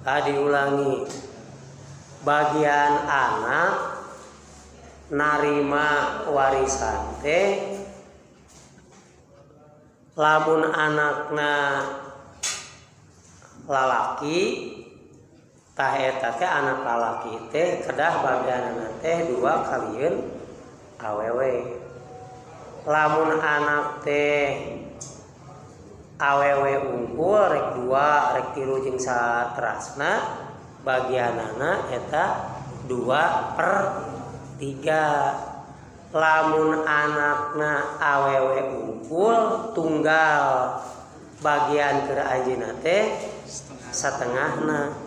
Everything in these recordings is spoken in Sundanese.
Tadi ulangi, bagian anak narima warisan teh, lamun anakna lalaki, tah eta teh anak lalaki teh kedah bagianana teh dua kalieun awewe. Lamun anak teh awewe unggul, rek dua rek tilu jeung saterasna, bagianana eta 2/3. Lamun anakna awewe unggul tunggal, bagian keur anjeunna teh satengahna.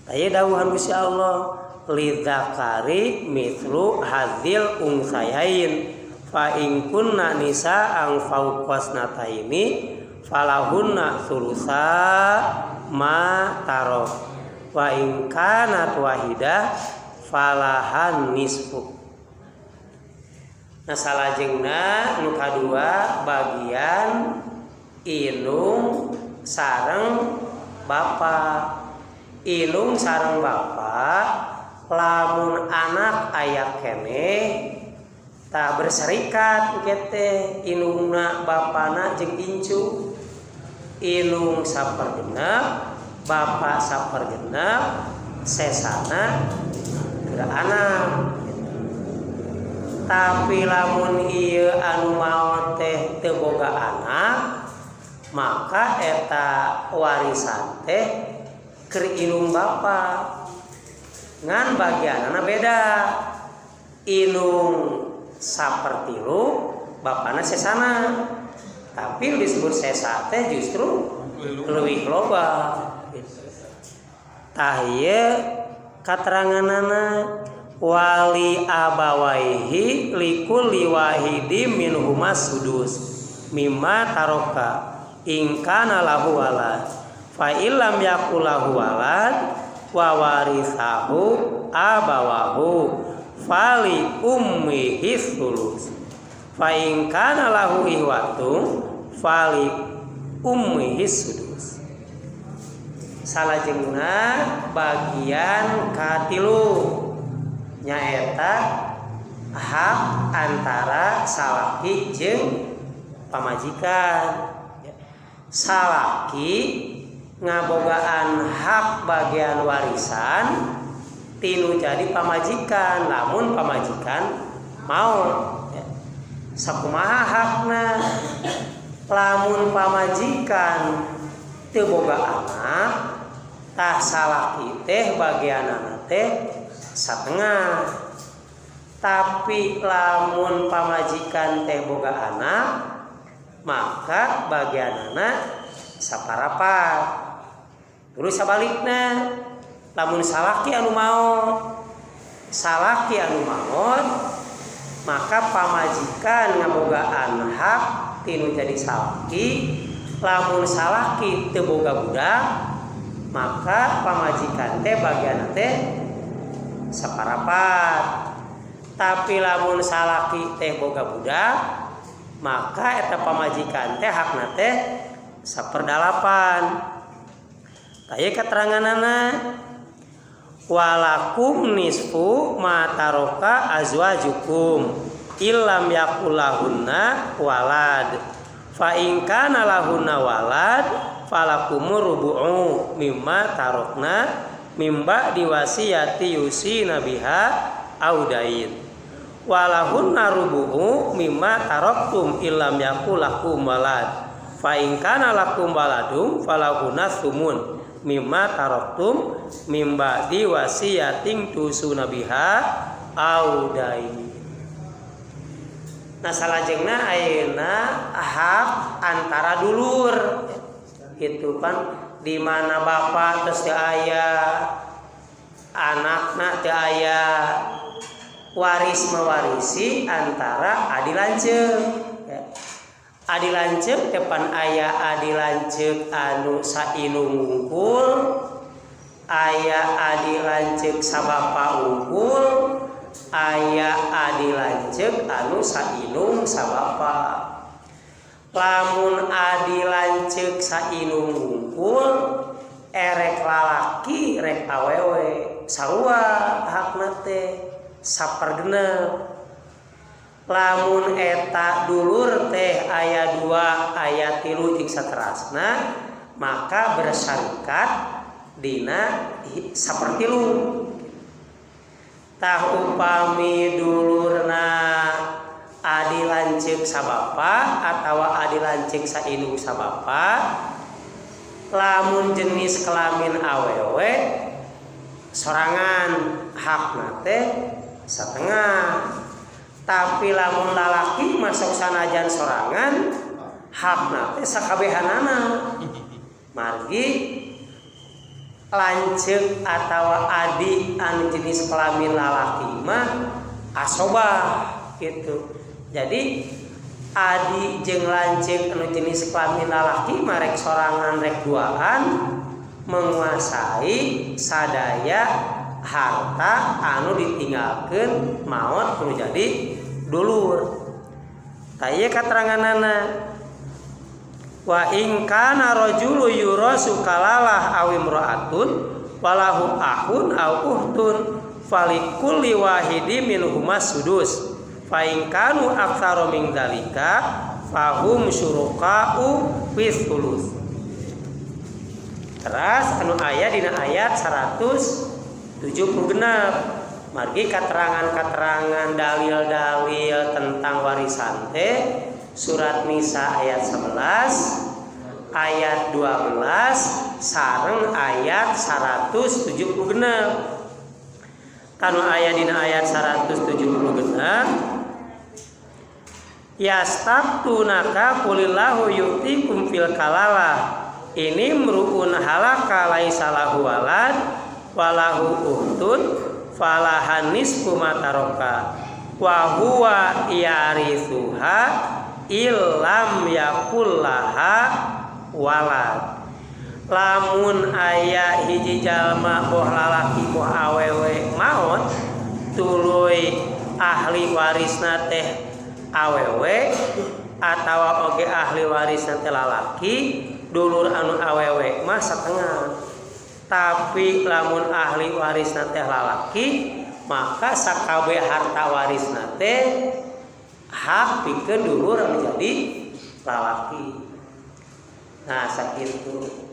Aya dawuhan Gusti Allah, lidzakari mitslu hadzil unsayain fa in kunna nisaan fauqasnataini falahunna sulusa ma tarok wa in kanat wahidah falahan nisfu. Nah, salajengna nu kadua, bagian indung sareng bapa. Indung sareng bapa, lamun anak aya keneh tak berserikat teh indungna, bapana jeung incu, indung sapergenep, bapak sapergenep, sesana keur anak. Tapi lamun ieu anu maot teh teu boga anak, maka eta warisan teh keur indung bapa, ngan bagianana beda, indung sapertilu, bapana sesana. Tapi disebut sesa teh justru leuwih loba. Tah, ieu kateranganana, wali abawaihi likulli wahidi minhuma sudus mimma taroka in kana lahu walad fa illam yakul lahu walad wa warithahu abawahu fali ummihi sulus fa in kana lahu ihwatun fali ummihi sudus. Salajengna bagian katilu nyaeta hak antara salaki jeung pamajikan. Salaki ngabogaan hak bagian warisan tinu jadi pamajikan lamun pamajikan mau ya. Sakumaha hakna? Lamun pamajikan teu boga anak, tah salaki teh bagianana teh satengah. Tapi lamun pamajikan teh boga anak, maka bagianana saparapat. Terus sabalikna, lamun salaki anu maot, salaki anu maot, maka pamajikan ngabogaan hak tinu jadi salaki. Lamun salaki teu boga budak, maka pamajikan teh bagian teh saparapat. Tapi lamun salaki teh boga budak, maka eta pamajikan teh hakna teh saperdalapan. Taya keteranganana, walakum nisfu ma taroka azwajukum illam yakul lahunna walad fa in kana lahunna walad falakumur rubu'u mimma tarokna mim ba'di wasiyati yusina biha audain walahunna rubu'u mimma taraktum illam yakul lakum walad fa in kana lakum waladum falahunna sumun mimma taraktum mim ba'di wasiyatin tusuna biha audain. Nah, salajengna ayeuna hak antara dulur itu kan di mana bapak terus teu aya anakna, teu aya waris mewarisi antara adi lanceuk ya. Adi lanceuk depan aya adi lanceuk anu saindung wungkul, aya adi lanceuk sabapa wungkul, aya adi lanceuk anu saindung sabapa. Lamun adi lanceuk saindung wungkul, Erek lalaki rek awewe sarua hakna teh sapergenep. Lamun eta dulur teh aya dua, aya tilu, jeung saterasna, maka bersyarikat dina sapertilu. Tah, upami dulurna adi lanceuk sabapa atau adi lanceuk saindung sabapa, lamun jenis kelamin awewe sorangan hakna teh setengah, tapi lamun lalaki masuk sanajan sorangan hakna teh sakabehanana, margi lanceuk atau adi anu jenis kelamin lalaki mah asobah gitu. Jadi adi jeung lanceuk anu jenis kelamin lalaki mah rek sorangan rek duaan menguasai sadaya harta anu ditinggalkan maot kudu jadi dulur. Tah, ieu kateranganana: wa in kana rajulu yurasu kalalah aw imra'atun walahu akhun aw ukhtun falikulli wahidi minhuma sudus fa in kanu aktsara min dzalika fahum syuraka'u fis tsulus. Teras anu aya dina ayat 176, margi katerangan-katerangan dalil-dalil tentang warisan teh surat Nisa ayat 11, ayat 12, sareng ayat 176. Kanu aya dina ayat 176: yastaftunaka qulillahu yuftikum fil kalalah inimru'un halaka laisa lahu walad walahu ukhtun falahan nisfu ma taraka wa huwa yaritsuha illam yakul laha walad. Lamun aya hiji jalma, boh lalaki boh awewe, maot tuluy ahli warisna teh awewe atawa oge ahli warisna teh lalaki, dulur anu awewe mah setengah, tapi lamun ahli warisna teh lalaki maka sakabeh harta warisna teh hak pikeun dulur anu jadi lalaki. Nah, sakitu.